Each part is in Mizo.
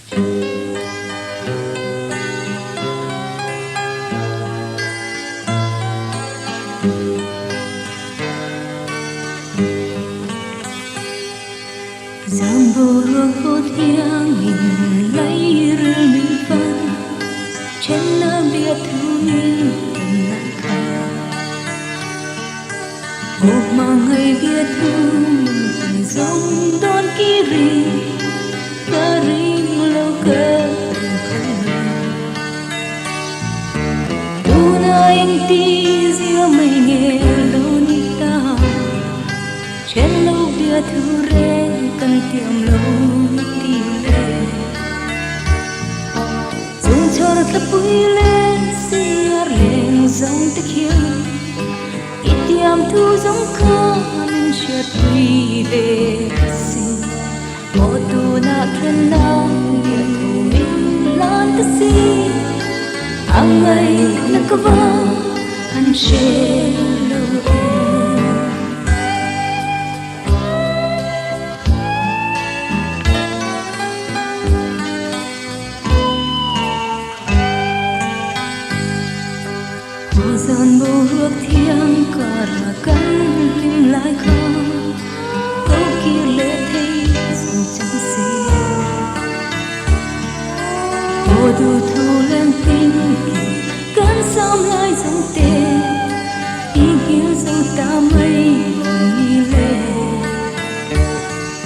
Zan boruak vawt hiangin lairil min fan, Thenna bia thu min tan lai kha. Aw hmangaih bia thu min tan zawng dawn ki ring, Ka ring lo ka ring phal lo. Tuna engti zia mai nge lo ni ta. Then lo bia thu reng kan tiam lo ti le. Chung chhawr thlapui le siar leng zawng te khian i tiam thu zawng kha min hriatpui ve sin. Aw tunah then na bia thu min hlan ta si. A ngaihna ka va han hre lo em. Aw zan boruak thiang karah kan hlim lai kha ko kir leh thei zawng chang se. Aw duhthu lem tin kan sam lai zawng te i nghil zo ta mai lo ni le.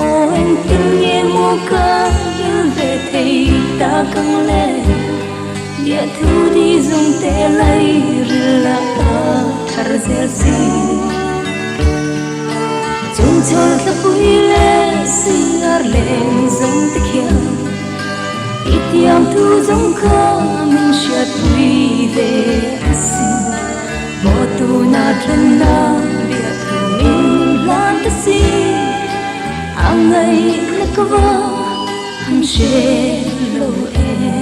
Aw engtin nge maw ka nghil ve thei ta kang le, Bia thu di zawng te lai ril a thar zel si. Chung chhawr thlapui leh singar leng zawng te khian i tiam thu zawng kha min hriatpui ve asin. Maw tuna thenna bia thu min hlan ta si, a ngaihna ka va han hre lo em.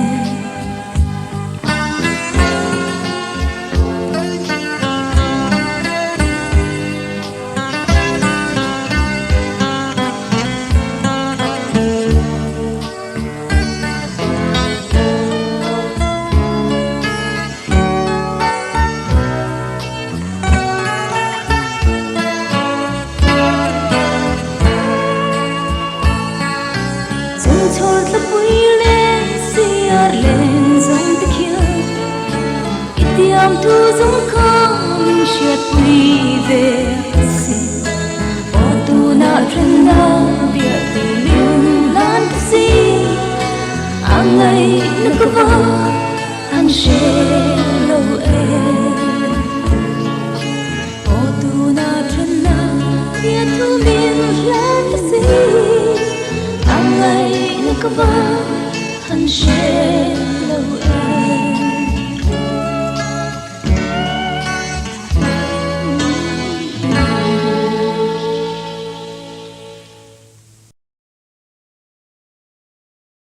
Chung chhawr thlapui leh siar leng zawng te khian i tiam thu zawng kha min hriatpui ve asin. Aw tunah thenna biak tur min hlan ta si, a ngaihna ka va han hre lo em. Aw tunah thenna biak tur min hlan ta si, a ngaihna ka va han hre.